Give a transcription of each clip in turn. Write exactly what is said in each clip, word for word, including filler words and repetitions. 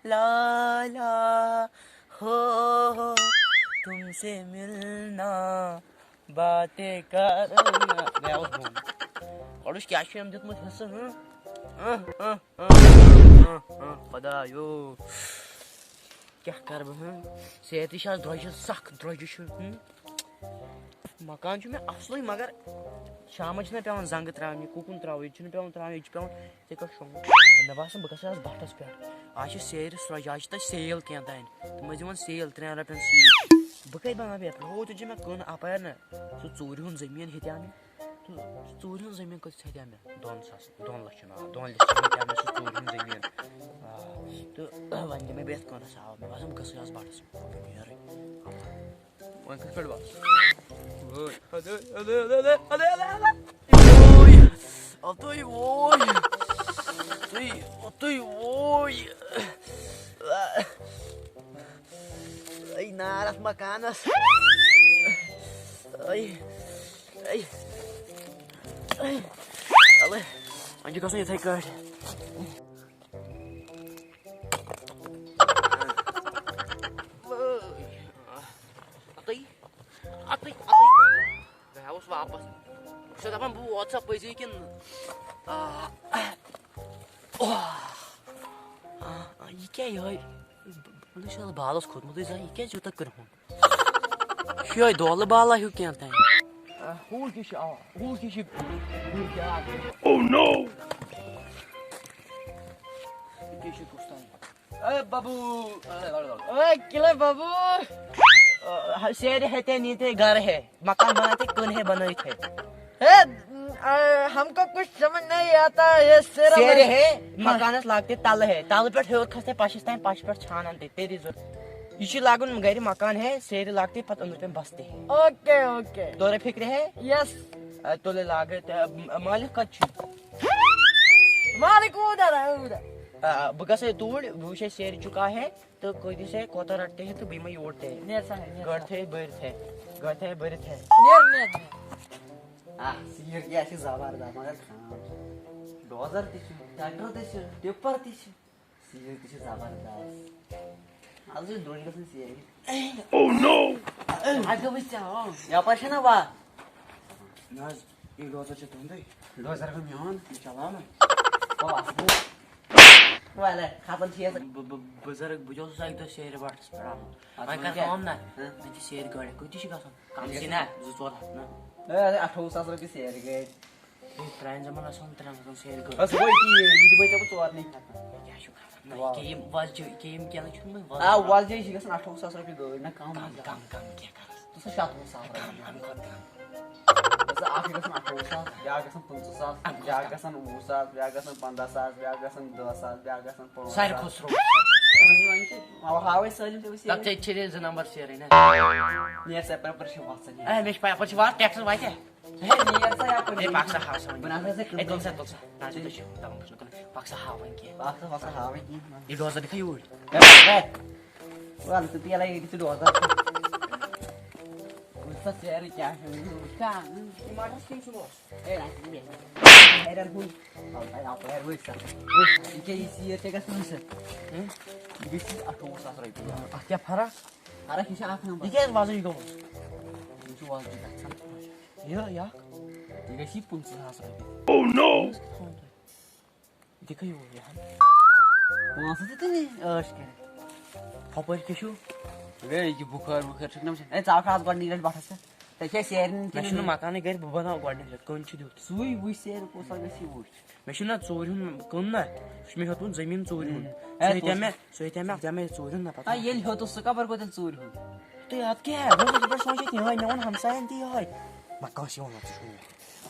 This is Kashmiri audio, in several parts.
لالا ہو، تم سے ملنا، باتیں کرنا۔ گٔیاوُس بۄن۔ گۄڈٕ وٕچھ کیٛاہ چھُ أمۍ دیُتمُت حِصہٕ، ہٕنٛہ؟ ہٕنٛہ، ہٕنٛہ، ہٕنٛہ، ہٕنٛہ، ہٕنٛہ، خۄدایو۔ کیٛاہ کَرٕ بہٕ، ہٕنٛہ؟ صحت تہِ چھِ آز درٛۄجہِ، سخ درٛۄجہِ چھُ، ہٕنٛہ؟ مکان چھُ مےٚ اصلٕے، مگر شامَس چھِنہ پٮ۪وان زنٛگہٕ ترٛاونہِ، کُکُن ترٛاوُن، ییٚتہِ چھُنہٕ پٮ۪وان ترٛاوُن، ییٚتہِ چھُ پٮ۪وان یِتھَے کٲٹھۍ شۄنٛگُن۔ مےٚ باسان بہٕ گژھٕ آز بَٹھَس پٮ۪ٹھ۔ آز چھِ سیرِ سرٛۄجہِ، آز چھِ تَتہِ سیل کینٛہہ تانۍ۔ تِم ٲسۍ دِوان سیل ترٛٮ۪ن رۄپیَن سیٖٹ۔ بہٕ کَتہِ بَناو بیٚیہِ؟ ہُہ تہِ چھِ مےٚ کٕن اَپارِ نہ۔ سُہ ژوٗرِ ہُنٛد زٔمیٖن ہیٚتیٛاو مےٚ۔ تہٕ ژوٗرِ ہُنٛد زٔمیٖن کۭتِس ہیٚتیٛاو مےٚ؟ دۄن ساسَن، دۄن لَچھَن، آ، دۄن لَچھَن ہیٚتیٛاو مےٚ سُہ ژوٗرِ ہُنٛد زٔمیٖن۔ آ، تہٕ وۄنۍ دِمَے بہٕ یَتھ کٕنَس، آ، مےٚ باسان بہٕ گژھٕ آز بَٹھَس پٮ۪ٹھ، بہٕ نیرٕ۔ وۄنۍ کِتھ پٲٹھۍ وَس؟ وٲے۔ اَدٕ، اَدٕ، اَدٕ۔ ووے۔ اَدٕ ووے۔ اَدٕ ووے۔ اَے نار اَتھ مکانَس۔ اَے۔ اَے۔ اَے۔ اَلہٕ۔ وۄنۍ چھُ گژھُن یِتھَے کٲٹھۍ۔ اَتٕے۔ اَتٕے، اَتٕے۔ بہٕ ہاوُس واپس۔ بہٕ چھُس دَپان، بہٕ ووت سا پٔزی کِنہٕ نہٕ؟ آ، آ، آ، یہِ کیٛاہ یِہوٚے؟ بہٕ، بہٕ، بہٕ چھُس بالَس کھوٚتمُتٕے زانٛہہ، یہِ کیٛازِ یوٗتاہ کرٛہُن؟ یہِ چھُ یِہوٚے دۄلہٕ بالا ہیوٗ کینٛہہ تام۔ آ، ہُہ کیٛاہ چھُ؟ آ، ہُہ کیٛاہ چھُ؟ ہُہ کیٛاہ؟ Oh no! یہِ کیٛاہ چھُ کُس تام؟ اے بابو، اے کِلے بابو، سیرِ ہیتے نیتے گھر ہے، مکان بناتے کن ہے بنٲیِتھ ہے۔ اے، اے، ہم کو کچھ سمجھ نہیں آتا، یہ سیرِ ہے، مکانس لاگتے تل ہے، تل پٮ۪ٹھ ہیوٚر کھستے پشس تام، پشہِ پٮ۪ٹھ چھانن تہِ، تیری ضرورت۔ یہِ چھُ لاگُن گرِ مکان ہے، سیرِ لاگتے پتہٕ أنٛدرٕ پٮ۪ٹھ بستہِ ہے۔ Okay, okay. تورے فکرِ ہے؟ یس۔ اے، تُلے لاگے تہٕ، مالک کتہِ چھُ؟ مالک اوٗدر ہے، اوٗدر۔ آ، بہٕ گژھٕ توٗرۍ، بہٕ وٕچھے سیرِ چُکا ہے تہٕ کۭتِس ہے، کوتاہ رَٹہِ ہے تہٕ بہٕ یِمَے یور تہِ۔ نیر سا ہے، نیر سا۔ گٲڑۍ تھٲیِتھ بٔرِتھ ہے، گٲڑۍ تھٲیِتھ بٔرِتھ ہے۔ نیر، نیر، نیر۔ آ، سیٖر کیٛاہ چھِ زبردست، مگر خام۔ ڈوزر تہِ چھُ، ٹریکٹر تہِ چھُ، ٹِپر تہِ چھُ۔ سیٖر تہِ چھِ زبردست۔ آز چھِ درٛوٚج گژھان سیرِ۔ Oh no! اَتہِ گوٚو ژےٚ، آ۔ یَپٲرۍ چھَنہ وَتھ؟ نہ حظ، یہِ ڈوزر چھُ تُہُنٛدُے۔ ڈوزر گوٚو میون، یہِ چلاونہٕ۔ بَس، بہٕ، وَلہٕ، کھسان چھِ یَتھ۔ بہٕ، بہٕ، بُزرگ، بہٕ تہِ اوسُس اَکہِ دۄہ سیرِ بَٹھَس پٮ۪ٹھ آمُت۔ اَتھ وۄنۍ منٛز کَر کیٛاہ؟ کٲم نہ، ہہ؟ مےٚ چھِ سیرِ گٲڑۍ، کۭتِس چھِ گژھان؟ کَم چھِ نہ، زٕ ژور ہَتھ نہ۔ ہے، اَٹھووُہ ساس رۄپیہِ سیرِ گٔے۔ ہے، پرٛانہِ زمانہٕ آسہٕ ہَن ترٛٮ۪ن ہَتَن سیرِ گٲڑۍ۔ بَس وۄنۍ تی، یہِ دِمَے ژےٚ بہٕ ژورنٕے ہَتَن۔ کیٛاہ چھُکھ وَنان؟ نہ، یہِ کیٛاہ یِم وۄزجہِ، یہِ کیٛاہ یِم کینٛہہ چھُنہٕ وۄنۍ وۄزجہِ۔ آ، وۄزجہِ چھِ گژھان اَٹھووُہ ساس رۄپیہِ گٲڑۍ، نہ کَم کَم، گژھِ۔ کَم، کَم کینٛہہ کَرَس۔ ژٕ سا شَتوُہ ساس رۄپیہِ۔ کَم، اَمہِ کھۄتہٕ کَم۔ ژٕ اَکھ چھِ گژھان اَٹھووُہ ساس، بیٛاکھ گژھان پٕنٛژٕہ ساس، اَمہِ کھۄتہٕ بیٛاکھ کَم۔ گژھان وُہ ساس، بیٛاکھ گژھان پنٛداہ ساس، بیٛاکھ گژھان دَہ ساس، بیٛاکھ گژھان پانٛژھ ساس۔ ساروی کھۄتہٕ سرٛوگ۔ وۄنۍ، وۄنۍ چھِ، وۄنۍ ہاوَے سٲلِم تٔمِس دَپ یہِ۔ ژےٚ چھے ژےٚ نمبر شیرٕنۍ، ہہ؟ نیر سا، یَپٲرۍ چھِ وَتھ سا، نیر۔ اے، مےٚ چھِ پَے، یَپٲرۍ چھِ وَتھ، ٹرٛیکٹَر واتہِ۔ ہے، نیر سا یَپٲرۍ۔ ہے، پَک سا، ہاو سا وۄنۍ۔ بہٕ نہ سا ژےٚ اے، تُل سا، تُل سا۔ نہ، ژٕ چھُکھ دَپان، بہٕ چھُس نہٕ کُنہِ، پَک سا، ہاو وۄنۍ کینٛہہ۔ پَک سا، پَک سا، ہاو وۄنۍ کینٛہہ۔ یہِ ڈوزَر دِکھا یوٗرۍ۔ ہے، ہے۔ وَلہٕ ژٕ پیلَے ییٚتہِ ژٕ ڈوزَر۔ وٕچھ سا ژیرٕ کیٛاہ چھُ، وٕچھ سا۔ ٹماٹر کِنہٕ چھُ لوس؟ ہے، نہ، چھُنہٕ کینٛہہ۔ ہیرَن ہُنٛد۔ اَپٲرۍ، اَپٲرۍ، وٕچھ سا۔ وٕچھ، یہِ کیٛاہ، یہِ سیٖر کیٛاہ گژھِ وٕنہِ سا؟ ہہ؟ یہِ گژھِ اَٹھووُہ ساس رۄپیہِ۔ اَتھ کیٛاہ فرق؟ فرق، یہِ چھِ اَکھ نمبر۔ یہِ کیٛازِ وۄزٕج گوٚمُت؟ یہِ چھُ وۄزٕج گژھان۔ یہِ، یہِ اَکھ؟ یہِ گژھِ یہِ پٕنٛژٕہ ساس رۄپیہِ۔ Oh no! یہِ کٔہۍ ووت یہِ ہن؟ پانٛژھ ہتھ تہِ نی عٲش کٔرِتھ۔ ہُپٲرۍ کیٛاہ چھُو؟ ہے، یہِ بُخٲر وُخٲر چھُکھ نہ وٕچھان؟ ہے، ژٕ آو کھا آز گۄڈٕنِچ لٹہِ بٹھس پٮ۪ٹھ؟ ژےٚ چھے سیرِ نِنۍ مےٚ کِنہٕ چھُنہٕ نہٕ؟ مکانٕے گرِ، بہٕ بناو گۄڈٕنِچ لٹہِ۔ کٔنۍ چھُ دیُت؟ سُے وٕچھ سیرِ کُس اکھ گژھِ یہِ وٕچھ۔ مےٚ چھُنہ ژوٗرِ ہُنٛد کٕنُن نہ، سُہ چھُ مےٚ ہیوٚتمُت زٔمیٖن ژوٗرِ ہُنٛد۔ ہُم۔ سُہ ہے، ہیٚتیا کُس؟ مےٚ، سُہ ہیٚتیا مےٚ، اَتھ ہیٚتیا مےٚ ژوٗرِ ہُنٛد نہ پتہٕ۔ آ، ییٚلہِ ہیوٚتُس، سُہ کپٲرۍ گوٚو تیٚلہِ ژوٗرِ ہُنٛد؟ تہٕ اَتھ کیٛاہ؟ بہٕ اوسُس یِتھ پٲٹھۍ سونٛچان تہِ یِہوٚے، مےٚ ووٚن ہمساین تہِ یِہوٚے۔ مگر کٲنٛسہِ ووٚن نہٕ ژٕ چھُکھ نہٕ۔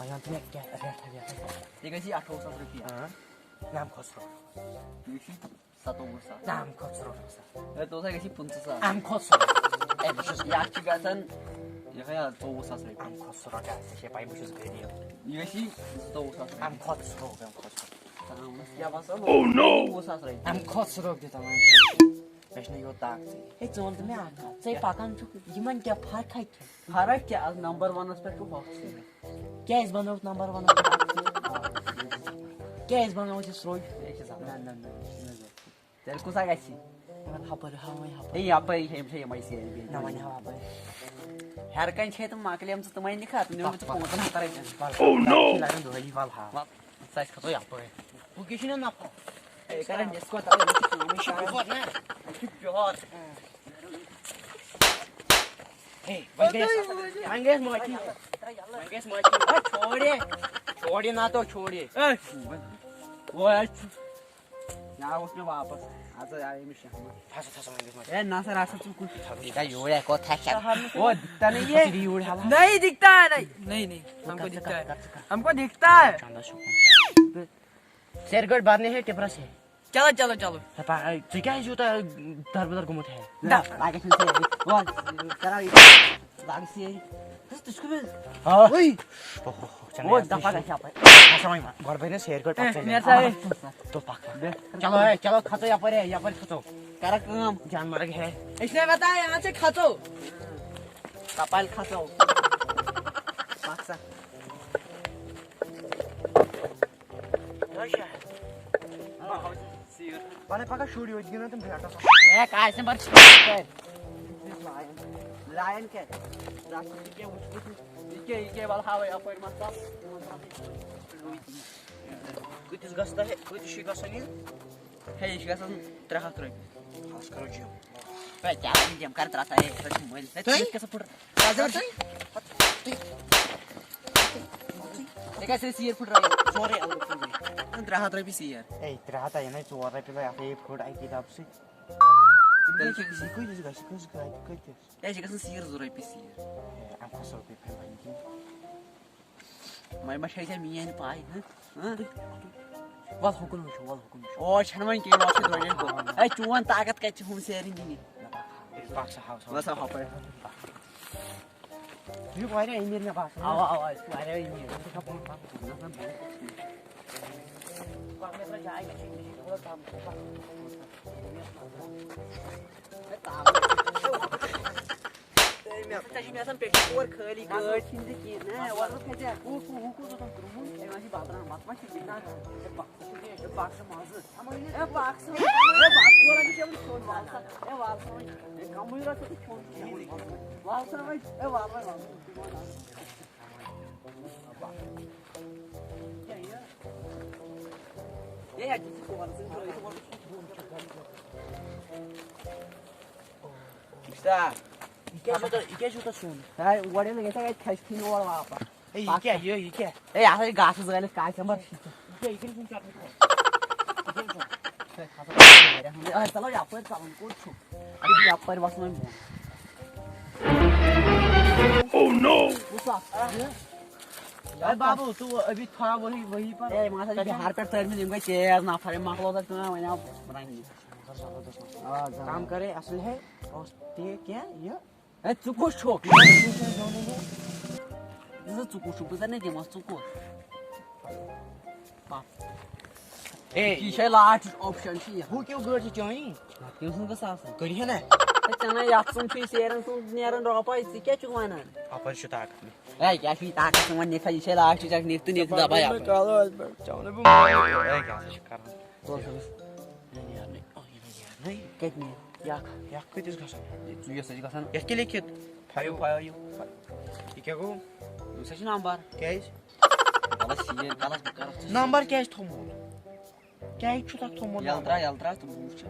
وۄنۍ وَن تہٕ مےٚ کیٛاہ ریٹھا ویٹھا کیٛاہ؟ یہِ گژھِ اَٹھووُہ ساس رۄپیہِ۔ آ، نہ، اَمہِ کھۄتہٕ سرٛوگ۔ یہِ چھُ ستووُہ ساس۔ نہ، اَمہِ کھۄتہٕ سرٛوگ چھُ گژھان۔ ہے، دوٚپُس، یہِ گژھِ پٕنٛژٕہ ساس۔ اَمہِ کھۄتہٕ سرٛوگ۔ ہے، بہٕ چھُس یہِ اَتھ چھِ گژھان یِہوٚے حظ ژوٚوُہ ساس رۄپیہِ۔ اَمہِ کھۄتہٕ سرٛوگ کیٛاہ؟ ژےٚ چھے پَے، بہٕ چھُس غریٖب۔ یہِ گژھِ زٕتووُہ ساس رۄپیہِ۔ اَمہِ کھۄتہٕ سرٛوگ، اَمہِ کھۄتہٕ سرٛوگ۔ ترٛاوُن۔ کیٛاہ باسان؟ Oh no! زٕتووُہ ساس رۄپیہِ۔ اَمہِ کھۄتہٕ سرٛوگ دِتھ وۄنۍ۔ مےٚ چھُنہٕ یوٗت طاقتٕے۔ ہے، ژٕ وَن تہٕ مےٚ اَکھ کَتھ، ژے پَکان چھُکھ، یِمَن کیٛاہ فرقہ کیٛاہ؟ فرق کیٛاہ؟ از نمبر ونس پٮ۪ٹھ چھُ ہۄکھ سۭتۍ۔ کیٛازِ بنووُتھ نمبر ونس پٮ۪ٹھ اکھ سۭتۍ؟ کیٛازِ بنووُتھ یہِ سرٛوج؟ یہِ چھِ زبردست۔ نہ، نہ، نہ، یہِ چھِنہٕ ضروٗرت۔ تیٚلہِ کُس اکھ گژھِ؟ وۄنۍ ہپٲرۍ ہاو، وۄنۍ ہپٲرۍ۔ ہے، یپٲرۍ چھِ، یِم چھِ یِمے سیرِ بیٚیہِ۔ نہ، وۄنۍ ہاو ہپٲرۍ۔ ہیرٕ کنہِ چھِ تِم مۄکلے، یِم ژٕ تِمے نِکھ، تِم دِمو ژٕ پانٛژن ہتن رۄپین۔ Oh no! لگن دۄہلی، ول ہاو۔ ول، ژٕ اَسہِ کھژو یپٲرۍ۔ بہٕ کیٛاہ چھُنہ نفر؟ ہے، کران ڈِسکو تَلہٕ، یہِ چھُ کٲمٕے شام۔ بِہُر نا؟ یہِ چھُ بِہُر۔ ہے، وۄنۍ گٔیَس، وۄنۍ گٔیَس معٲفی۔ وۄنۍ گٔیَس معٲفی۔ ہے، چھوڑ یہِ۔ چھوڑ یہِ نہ تو، چھوڑ یہِ۔ ہے، وۄنۍ، وۄنۍ حظ چھُ۔ ناو اوس مےٚ واپس۔ اَژٕ آے أمِس شہمت۔ تھَس، تھَس، وۄنۍ گٔیَس معٲفی۔ ہے، نہ سا، رَس ژٕ کُس۔ ہے، یورٕ ہے کوٚت تھَکھ ژےٚ؟ او، دِکتا نہیں ہے۔ ژٕ دِ یورٕ حوالہٕ۔ نہیں دِکھتا ہے، نہیں۔ نہیں، نہیں، ہم کو دِکھتا ہے۔ ہم کو دِکھتا ہے۔ چندا شُکُر۔ سیرِ گٲڑۍ برنہِ ہے ٹِپرس ہے۔ چلو، چلو، چلو۔ ہے، پا-، ژٕ کیٛازِ یوٗتاہ دربٕدر گوٚمُت ہے؟ نہ، لگے چھُنہٕ ژےٚ یہِ۔ وَل، کرو یہِ۔ لاگ ژٕ یہِ۔ ہے، ژٕ چھُکھ مےٚ۔ ہا۔ اوے۔ اوہ، اوہ، اوہ، ژےٚ اوے، نیر دفعہ ژٕ گژھِ یَپٲرۍ۔ ہسا وۄنۍ گۄڈٕ بَنہِ سیرِ گٲڑۍ، پَتہٕ ہے، ژَلہِ۔ نیر سا، ہے۔ تُل پَکھ، پَکھ۔ بیٚہہ۔ چلو، ہے، چلو، کھژو یَپٲرۍ، ہے، یَپٲرۍ کھژو۔ کرو کٲم۔ جان مرگ ہے۔ اس نے بتایا، یہاں سے کھژو۔ کپال کھژو۔ پَکھ سا۔ اچھا۔ پگاہ پگاہ شُرۍ یوت گِنٛدان تِم بیٹَس۔ ہے، قاسم بَر چھِ کَران۔ لایَن کَتہِ؟ رَٹھ ژٕ کیٛاہ وٕچھ، وٕچھ، یہِ کیٛاہ، یہِ کیٛاہ، وَلہٕ ہاوَے اَپٲرۍ مَسلہٕ۔ کۭتِس گژھِ تۄہہِ، کۭتِس چھُ گژھان یہِ؟ ہے، یہِ چھُ گژھان ترٛےٚ ہَتھ رۄپیہِ۔ اَز کَرو جِم۔ ہے، کیٛاہ وَنہٕ جِم؟ کَر ترٛٹھ، ہے، ژٕ چھُکھ مٔلۍ۔ ہے، ژٕ تُہۍ؟ کیٛاہ سا پھُٹر؟ ژٕ کیٛاہ سا سیٖر پھُٹراوان؟ سورُے اَلہٕ پھُٹراوان۔ ترٛےٚ ہَتھ رۄپیہِ سیٖر۔ ہے، ترٛےٚ ہَتھ ہا یِنَے ژور رۄپیہِ لَگہِ، اَتھ ہے پھُٹ اَکی ڈَبہٕ سۭتۍ۔ تیٚلہِ چھُ یہِ کۭتِس گژھِ؟ کٔژ، کۭتِس؟ ہے، یہِ چھِ گژھان سیٖر زٕ رۄپیہِ سیٖر۔ ہے، اَمہِ کھۄتہٕ سا رۄپیہِ پھَلہِ وۄنۍ کینٛہہ۔ وۄنۍ ما چھے ژےٚ میٛٲنۍ پَے، ہہ؟ ہہ؟ وَل ہُکُن وٕچھو، وَل ہُکُن وٕچھو۔ او، چھَنہٕ وۄنۍ کینٛہہ، وَل چھِ درٛوٚجَے گوٚو۔ ہے، چون طاقت کَتہِ چھِ ہُم سیرِ نِنہِ؟ بَکھ سا ہاو سا۔ وَل سا ہۄپٲرۍ۔ یہِ چھُ واریاہ أمیٖر مےٚ باسان۔ اَوا، اَوا، یہِ چھُ واریاہ أمیٖر۔ ژےٚ چھِ مےٚ آسان پٮ۪ٹھٕ تور خٲلی گٲڑۍ چھِنہٕ ژےٚ کینٛہہ۔ نہ، اورٕ اوس کَتہِ؟ ہُہ، ہُہ، ہُہ کوٚت اوس ترٛوومُت؟ ہے، وۄنۍ چھِ بَتہٕ رَنان، بَتہٕ ما چھِ گِنٛدان؟ ہے، بَتہٕ چھُ، ہے، بَتہٕ چھُ مَزٕ۔ ہے، بَتہٕ چھُ، ہے، بَتہٕ کھوٚر اَتہِ چھُ کھیوٚن کھیوٚن، وَل سا۔ ہے، وَل سا وۄنۍ۔ ہے، کَمٕے رَژھ چھُ کھیوٚن کھیوٚن۔ وَل سا وۄنۍ۔ ہے، وَل وۄنۍ، وَل۔ کیٛاہ یہِ؟ ہے، اَتہِ چھِ ژور زٕ ترٛٲوِتھ اورٕ۔ مُشتاق۔ یہِ کیٛازِ یوٗتاہ، یہِ کیٛازِ یوٗتاہ سوٚن؟ ہے، اورٕ ییٚلہِ گژھِ، اَتہِ کھسہِ ژھٕنہِ اورٕ واپس۔ ہے، یہِ کیٛاہ، یہِ، یہِ کیٛاہ؟ ہے، یہِ ہسا چھِ گاسہٕ زٲلِتھ کاسہِ اَمبر۔ یہِ کیٛاہ، یہِ کیٛاہ چھُنہٕ ژےٚ اَتھ منٛز؟ یہِ کیٛاہ چھُنہٕ؟ ہے، کھسا واریاہ ہُنٛد۔ ہے، چلو یَپٲرۍ ژَلُن کوٚت چھُ؟ اَدٕ یَپٲرۍ وَسُن وۄنۍ بۄن۔ Oh no! وٕچھ سا، یہِ۔ ہے بابو، تو ابھی تھا وہی، وہی پر۔ ہے، یِم ہسا چھِ بِہار پٮ۪ٹھ تٔرمٕتۍ، یِم گٔے تیز نفر، یِم مۄکلٲو تَتہِ کٲم، وۄنۍ آو رَنٛگہِ۔ آ، کام کرے اصل ہے، اوس تہِ کیٛاہ یہِ؟ ہے، ژٕ کُس چھُکھ؟ ژٕ کُس چھُکھ؟ بہٕ زَن نہٕ دِمَس، ژٕ کُس؟ پَکھ۔ ہے، یہِ چھے last option چھِ یہِ۔ ہُہ کیٛاہ گٲڑۍ چھِ چٲنی؟ نَتہٕ کٔمۍ سٕنٛز گٔژھ آسٕنۍ؟ کٔرِو ہے نہ۔ ہے، ژےٚ نَے یَتھ ژوٚم چھُے سیرٮ۪ن سُنٛد نیران رۄپَے، ژٕ کیٛاہ چھُکھ وَنان؟ اَپٲرۍ چھُ طاقت مےٚ۔ ہے، کیٛاہ چھُے طاقت ژٕ وَن، نِکھ ہا، یہِ چھے last چَک، نِکھ تہٕ نِکھ دَباے اَپٲرۍ۔ کالہٕ ٲسۍ پٮ۪ٹھ، ژےٚ وَنَے بہٕ۔ ہے، کیٛاہ سا چھُکھ کَران؟ تُل سا۔ یہِ نیرنٕے، آ، یہِ نیرنٕے۔ کَتہِ نیرِ؟ یَکھ۔ یَکھ کۭتِس گژھان؟ ژٕ یۄس سا چھِ گژھان۔ یَتھ کیٛاہ لیکھِتھ؟ Five۔ Five۔ یہِ کیٛاہ گوٚو؟ أمِس ہا چھُ number۔ کیٛازِ؟ غلط شیٖر، غلط بہٕ کَرٕ ژٕ۔ Number کیٛازِ تھوٚمُت؟ کیٛازِ چھُ تَتھ تھوٚمُت یَلہٕ number؟ ترٛاو، یَلہٕ ترٛاو، تِم بوٗٹھ چھِ۔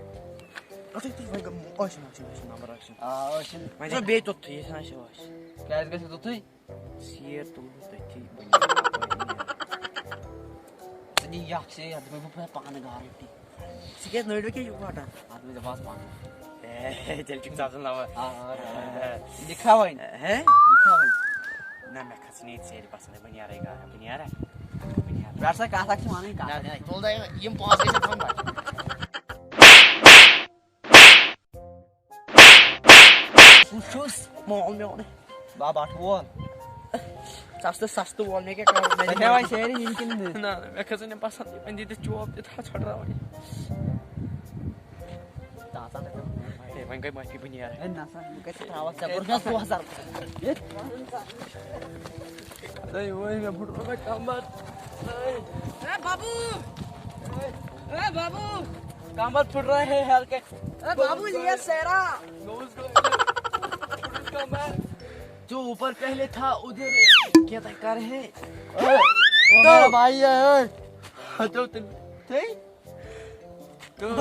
اَتھ ہے تُج وۄنۍ گوٚو، ٲسِن، ٲسِن، ٲسِن، number ٲسِن۔ آ، ٲسِن۔ وۄنۍ چھُ بیٚیہِ توٚتھُے، یہِ چھُنہ اَسہِ ٲسۍ۔ کیٛازِ گژھِ توٚتھُے؟ سیٖر تُلہٕ بہٕ تٔتھی، بہٕ نیرٕ اَپٲرۍ نیرٕ۔ ژٕ نہِ یَکھ سیرِ، یَتھ دِمَے بہٕ پَتہٕ پانہٕ guarantee۔ ژٕ کیٛازِ نٔرۍ وۄنۍ کیٛازِ چھُکھ وَٹان؟ اَتھ منٛز دَپہٕ آز پانہٕ۔ اے، تیٚلہِ چھُکھ ژٕ آسان لَوان۔ آ، آ، آ، آ۔ لِکھا وۄنۍ۔ ہے؟ لِکھا وۄنۍ۔ نہ، مےٚ کھژ نہٕ ییٚتہِ سیرِ پَسنٛدٕے، بہٕ نیرَے گرٕ، بہٕ نیرٕ۔ بہٕ نیرٕ۔ پٮ۪ٹھ سا کَتھ اَکھ چھِ وَنٕنۍ، کَتھ نہ، اَکھ۔ نہ، تُل دَے، یِم پونٛسہٕ گٔژھۍ مےٚ تھاوٕنۍ بَچہِ۔ کُس چھُس؟ مول میون۔ با، بَٹھ وول۔ سَستہٕ، سَستہٕ وول، مےٚ کیٛاہ کَرُن؟ مےٚ ژےٚ چھےٚ وۄنۍ سیرِ نِنۍ کِنہٕ نہٕ؟ نہ، نہ، مےٚ کھٔژٕے نہٕ پَسنٛد، وۄنۍ دِتِتھ چوب تہِ تھاو ژھۄٹراوٕنۍ۔ تازٕ اَنکھ ژےٚ۔ ہے، وۄنۍ گٔے معٲفی، بہٕ نیرٕ۔ ہے، نہ سا، بہٕ کَتہِ چھُس ترٛاوَکھ ژےٚ؟ ہے، بہٕ چھُس نہ سا۔ پونٛسہٕ زَرٕ۔ ہے، وۄنۍ مےٚ پھُٹروو مےٚ کَمر۔ ہے۔ ہے بابو! ہے بابو! کمر پھٹ رہا ہے یار۔ کہ अरे बाबू, ये सहरा। نوز گوٚو۔ پھٹُن کمر۔ جو اوپر پہلے تھا ادھر کیا تھا کر ہے؟ ओ मेरा भाई है, ओए। ہتو تم تھے؟ تو